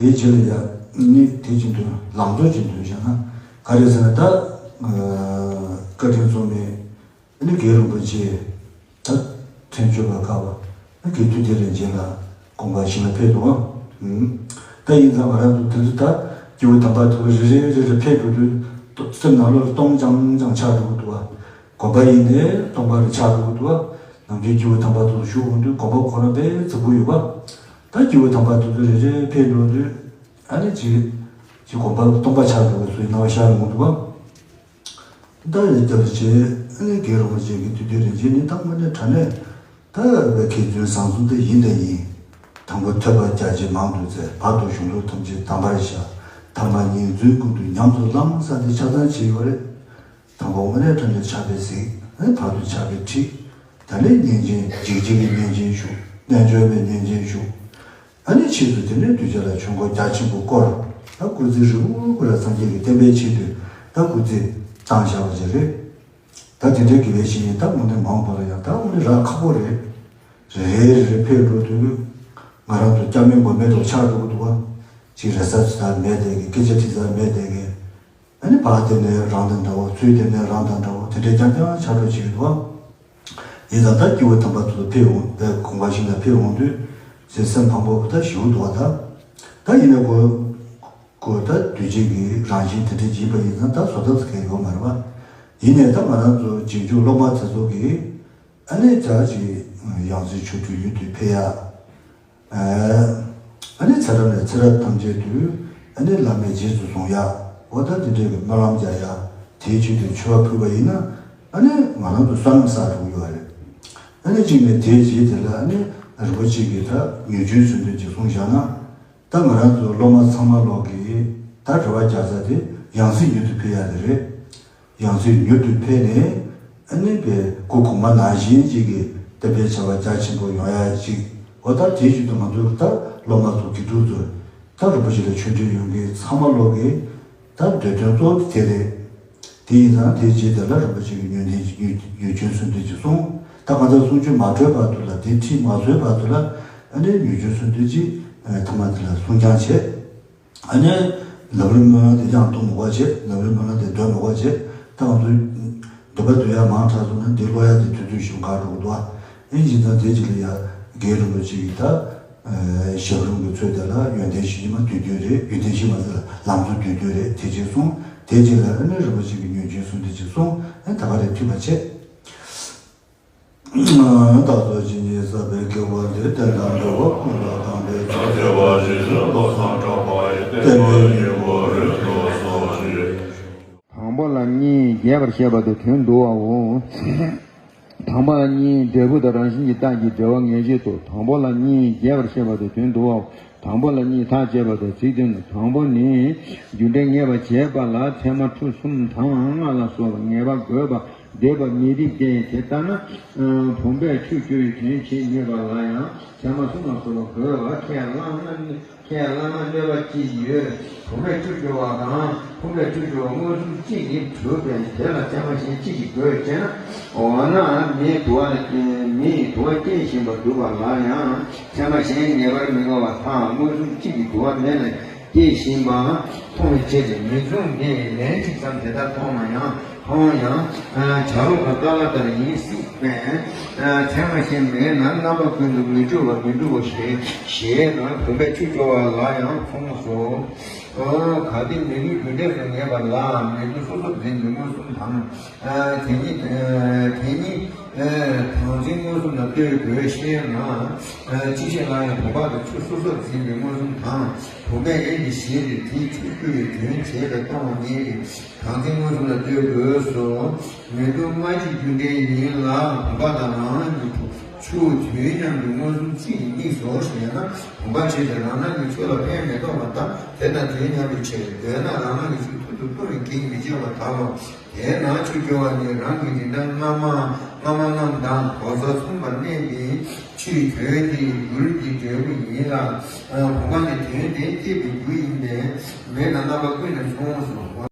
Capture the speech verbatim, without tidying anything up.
དེའི་རྗེས་ལ་ཡང་ནི་དེ་བཞིན་དུ་ལམ་གཙོ་བཞིན་དུ་བཞག་ན་ག་རེ་ཟེར་ན། ད་བཀའ་དྲིན་གསུམ་མེད་ནི་རྒན་རིན་པོ་ཆེ། ད་ཐེངས་མཆོད་པ་བཀའ་བ་ནི་དགེ་འདུན་སྡེ་རིན་ཆེན་ལགས་དགོངས་པ་ཞིང་ལ་ཕེབས་འདུག་ཨང་། ད་ཡིན་ཙང་ང་རང་ཚོ་དེ་ཚོ་ད་སྐྱེས་བུ་དམ་པ་དེ་ཚོ་རེ་རེ་རེ་རེ་ཕེབས་འགྲོ་དུས་སེམས་ནང་ལོགས་སྟོང་རྐྱང་རྐྱང་ཆགས་འགྲོ་གི་འདུག་ཨ། དགོན་པ་ཡིན་ནའི་སྟོང་པ་རེ་ཆགས་འགྲོ་གི་འདུག་ཨ། ནམ་རྒྱུན་སྐྱེས་བུ་དམ་པ་དེ་ཚོ་བཞུགས་འོང་དུས་དགོན་པ་ཁོ་རང་དཔེ་རྫིག་པོ་ཡོད་པ། ད་སྐྱེས་བུ་དམ་པ་དེ་ཚོ་རེ་རེ་ཕེབས་འགྲོ་དུས་ཨ་ནི་ཅིག་ཅིག་དགོན་པ་སྟོང་པ་ཆགས་འགྲོ་གི་བཟོ་ཡི་སྣང་བ་ཤར་འོང་འདུག་ཨ། ད་ཡི་རྒྱབ་ལ་བྱས་ཨ་ནི་རྒན་རིན་པོ་ཆེ་གི་དུས་དུས་རིན་ཆེན་ནི་ད་དངོས་གནས་དྲང་གནས་ད་བའི་མཁས་བཙུན་བཟང་གསུམ་དེ་ཡིན་དང་ཡིན། དང་པོ་ཐོས་པ་རྒྱ་ཆེ་མང་དུ་བཙལ། བར་དུ་གཞུང་ལུགས་ཐམས་ཅད་དམ་པར་བཞག། ཐ་མ་ཉིན་མཚན་ཀུན་ཏུ་ཉམས་སུ་བླངས་ས་དེ་ཆ་ཚང་བྱས་ཡོད་རེད། དང་པོ་དངོས་གནས་དྲང་གནས་ཕྱག་དཔེ་གཟིགས། ཨ་ནི་བར་དུ་ཕྱག་དཔེ་ཁྲིད། ད་ལན་བསྙེན་ཆེན་འཇིགས་བྱེད་ཀྱི་བསྙེན་ཆེན་ཞུ། རྣལ་འབྱོར་པའི་བསྙེན་ཆེན་ཞུ། ཨ་ནི་ཕྱིས་སུ་དེ་ནས་གདུལ་བྱ་ལ་ཆོས་འཁོར་རྒྱ་ཆེན་པོ་བསྐོར། ད་སྐུ་ཚེ་རིང་པོ་སྐུ་ལ་སངས་རྒྱས་ཀྱི་བསྟན་པའི་ཆེད་དུ་ད་སྐུ་ཚེ་བཏང་བཞག་པ་ཞིག་རེད། ད་དེ་འདྲའི་དགེ་བའི་བཤེས་གཉེན་ད་དངོས་གནས་མང་བ་ལ་ཡང་ད་དངོས་གནས་རག་ཁག་པོ་རེད། རེ་རེ་རེ་ཕེབས་འགྲོ་དུས་ང་རང་ཚོ་སྐྱབས་མེད་མགོན་མེད་དུ་ཆགས་འགྲོ་གི་འདུག་བ། ཅིག་རེ་ས་ཅི་ད་མེད་དེ་གི་སྐད་ཆ་དྲི་ས་མེད་དེ་གི། ཨ་ནི་ཕར་དེ་ནས་རང་དང་འདྲ་བོ། ཚུར་དེ་ནས་རང་དང་འདྲ་བོ། དེ་འདྲའི་རྐྱང་རྐྱང་ཆགས་འགྲོ་བྱེད་ཀྱི་འདུག་ཨང་། ཡིན་ཙང་ད་སྐྱེས་བུ་དམ་པ་ཚོ་ཕེབས་འོང་བའི་དགོངས་པ་བཞིན་ལ་ཕེབས་འོང་དུས་ཅེས་སེམས་ཕམ་པོ་ད་ཞེ་པོ་འདུག་ཨ། ད་ད་ཡིན་ནའི་ཁོ་ཁོ་ད་འདུས་བྱས་ཀྱི་རང་བཞིན་དེ་འདྲ་ཡིན་པ་ཡིན་ཙང་ད་བཟོ་ཐབས་ཟེར་མཁན་ཡོད་མ་རེད་པ། ཡིན་ནའི་ད་ང་རང་ཚོ་རྗེས་འཇུག་སློབ་མ་དེ་ཚོ་གིས་ཨ་ནི་ད་ཅིག་ཡང་སྲིད་ཆོ་འཕྲུལ་ཡུལ་དུ་ཕེབས་ཡ། ཨ་ནི་ཚེ་རབས་ནས་ཚེ་རབས་ཐམས་ཅད་དུ་ཨ་ནི་བླ་མས་རྗེས་སུ་བཟུང་ཡ། འོ་ད་དེ་འདྲའི་གི་སྨོན་ལམ་རྒྱག་ཡ། དེའི་ཆེད་དུ་མཆོད་པ་ཕུལ་བ་ཡིན་ན་ཨ་ནི་ང་རང་ཚོ་བསོད་ནམས་བསགས་འགྲོ་གི་ཡོད་རེད། ཨ་ནི་གཅིག་ནས་དེའི་རྗེས་དེ་ལ་ཨ་ནི་རིན་པོ་ཆེ་གིས་ད་མྱུར་མགྱོགས་གསོལ་འདེབས་ཅིག་གསུངས་བཞག་ན། ད་ང་རང་ཚོ་སློབ་མ་ཚང་མ་ལོག་གིས་ད་རེ་བ་རྒྱག་ས་དེ་ཡང་སྲིད་མྱུར་དུ་ཕེབས་ཡ་དེ་རེད། ཡང་སྲིད་མྱུར་དུ་ཕེབས་ནས་ཨ་ནི་པའི་སྐུ་གོང་མ་ནང་བཞིན་ཅིག་གི་བསྟན་པའི་བྱ་བ་རྒྱ་ཆེན་པོ་ཡོང་ཡ་ཅིག་འོ་ད་དེའི་ཆེད་དུ་ང་ཚོ་ད་སློབ་མ་ཚོ་དགེ་ཕྲུག་ཚོ་ད་རིན་པོ་ཆེ་ལ་ཆོས་འབྲེལ་ཡོང་མཁན་ཚང་མ་ལོག་གི་ད་འདོད་དོན་གཙོ་བོ་དེ་རེད། དེ་ཡིན་ཙང་དེའི་རྗེས་དེ་ལ་རིན་པོ་ཆེ་གི་མྱུར་འཕྲིན་མྱུར་མྱུར་མགྱོགས་གསོལ་འདེབས་ཅིག་གསུངས། ད་ང་ཚོ་གསུང་ཆོས་མ་གྲོལ་བར་དུ་ལ་དེ་ཁྲིད་མ་བཟོད་བར་དུ་ལ་ཨ་ནི་མྱུར་མགྱོགས་གསོལ་འདེབས་ཅིག་ཐ་མ་དེ་ལ་གསུང་རྐྱང་བྱས། ཨ་ནི་ལམ་རིམ་སྨོན་ལམ་དེ་ཡང་གཏོང་མི་དགོས་བྱས། ལམ་རིམ་སྨོན་ལམ་དེ་འདོན་མི་དགོས་བྱས། ད་ང་ཚོ་འདོན་པ་འདོན་ཡ་མང་དྲགས་སོང་ན་འདི་ཀློག་ཡ་དེ་དུས་ཚོད་ཞིག་འགོར་འགྲོ་གི་འདུག་ཨ། ཨེ་ཡིན་ཙང་དེ་རྗེས་ལ་ཡ་རྒན་རིན་པོ་ཆེ་གིས་ད་ཞབས་རིམ་གྱི་ཚོད་དེ་ལ་ཡོན་ཏན་ཞི་བདེ་མ་བསྡུས་བསྡུས་རེད། ཡོན་ཏན་ཞི་བདེ་མ་ཟེར་ལ་ལམ་གཙོ་བསྡུས་བསྡུས་རེད། དེ་རྗེས་གསུངས། དེ་རྗེས་ལ་ཨ་ནི་རིན་པོ་ཆེ་གིས་མྱུར་མགྱོགས་གསོལ་འདེབས་ཅིག་གསུངས། ཨ་ད་ག་རེ་ཐུབ་པ་བྱས། བདག་སོགས་ཇི་སྙེད་བསགས་པའི་དགེ་བ་འདིས། བསྟན་དང་འགྲོ་བ་ཀུན་ལ་གང་ཕན་ཕྱིར། བདེ་བ་རིན་ཆེན་བློ་བཟང་གྲགས་པ་ཡི། བསྟན་པའི་སྙིང་པོ་རིང་དུ་གསལ་ཞིང་། དང་པོ་ལ་གཉིས་རྒྱས་པར་བཤད་པ་དང་དོན་བསྡུ་བའོ། དང་པོ་ལ་གཉིས་འབྲས་བུ་དང་རང་བཞིན་གྱི་རྟགས་ཀྱི་འབྲེལ་བ་ངེས་བྱེད་དོ། དང་པོ་ལ་གཉིས་རྒྱས་པར་བཤད་པ་དང་དོན་བསྡུ་བའོ། དང་པོ་ལ་གཉིས་ཐག་བཅད་པ་དང་ཚིག་བདུན་ལ། དང་པོ་ནི། རྒྱུ་འབྲས་ངེས་པར་བྱེད་པ་ལ་ཚད་མ་ཁྲུ་གསུམ་དང་ལྔ་ལ་སོགས་པ་ངེས་པ་དགོས་པ་འདོད་པ་མི་རིགས་ཏེ། དེ་ལྟ་ན། བུམ་པས་ཆུ་སྐྱོར་བའི་དོན་བྱེད་ནུས་པ་ལ་ཡང་ཚད་མ་གསུམ་ལ་སོགས་པ་དགོས་པ་ཁས་བླངས་ན། ཁས་བླངས་ན་གནོད་པ་ཅི་ཡོད། བུམ་པས་ཆུ་སྐྱོར་བ་དང་། བུམ་པས་ཆུ་སྐྱོར་བ་མངོན་སུམ་གཅིག་གིས་གྲུབ་པས། དེ་ལ་ཚད་མ་གཞན་གཅིག་གིས་དགོས་ཅེ་ན། འོ་ན་མེའི་དུ་བ། མེའི་དུ་བ་སྐྱེ་བཞིན་པ་འདུག་པ་ལ་ཡང་ཚད་མ་གཞན་ངེས་པར་མི་དགོས་པ་དང་། མངོན་སུམ་གཅིག་གིས་དུ་བ་མེ་ལ་སྐྱེ་བཞིན་པ་མཐོང་བའི་ཕྱིར་ཏེ། མིང་མཚུངས་ཏེ། ལན་གཅིག་ཙམ་དེ་ལྟར་མཐོང་ན་ཡང་། མཐོང་ཡང་། བྱ་རོག་གི་ཀ་ལ་ལྟར་ཡིན་སྲིད་པས། ཚད་མ་གཞན་མེད་ན་རྣམ་པ་ཀུན་ཏུ་མི་འགྲུབ་པ་མི་འགྲུབ་པ་ཞེས་ཞེས་ན། བུམ་པས་ཆུ་སྐྱོར་བ་ལ་ཡང་མཚུངས་སོ། གལ་ཏེ་མེ་དུ་རྒྱུ་འབྲས་སུ་ངེས་པ་ལ་མེ་དུ་སོ་སོར་འཛིན་པའི་མངོན་སུམ་དང་། དེ་ཉིད་དེ་ཉིད་དང་འཛིན་མངོན་སུམ་ལ་ལྟོས་དགོས་ཤེ་ན། ཅི་ཕྱིར་ལ་ཡང་བུམ་པ་དང་ཆུ་སོ་སོར་འཛིན་པའི་མངོན་སུམ་དང་། བུམ་པའི་དབྱེན་གྱི་གཞི་ལས་དེའི་ཆུ་སྐྱོར་བའི་དོན་བྱེད་པའི་སྟོང་པ་ཉིད་ཀྱི་དང་འཛིན་མངོན་སུམ་ལ་ལྟོས་དགོས་སོ། མེ་དུ་སྔ་ཕྱིའི་རྒྱུ་འབྲས་ཡིན་ལ། བུམ་པ་དང་རང་སྣང་གི་ཆུ་དུས་མཉམ་དུ་མངོན་སུམ་གཅིག་ཏུ་དམིགས་སོ་ཞེ་ན། བུམ་པ་ཆོས་ཅན། རང་སྣང་གི་ཆུ་ལ་ཕན་མི་ཐོགས་པ་དང་། དེ་དང་དུས་མཉམ་པའི་ཕྱིར། འདོད་ན་རང་སྣང་གི་ཆུ་ཐུར་དུ་གཏོང་བའི་གེགས་མི་ཆེ་བར་ཐལ་ལོ། དེས་ན་ཆུ་སྐྱོར་བ་ནི་རང་གི་རིན་ཐང་སྔ་མ་སྔ་མ་རྣམས་དང་གོ་ས་མཚུངས་པར་གནས་པའི་ཆུའི་དོན་དེ་རྒྱུར་གྱི་འབྲས་བུ་ཡིན་ལ། བུམ་པ་ནི་དོན་དེ་སྐྱེད་པའི་རྒྱུ་ཡིན་ཏེ། མེ་དང་རྣམ་པ་ཀུན་ནས་མཚུངས་སོ།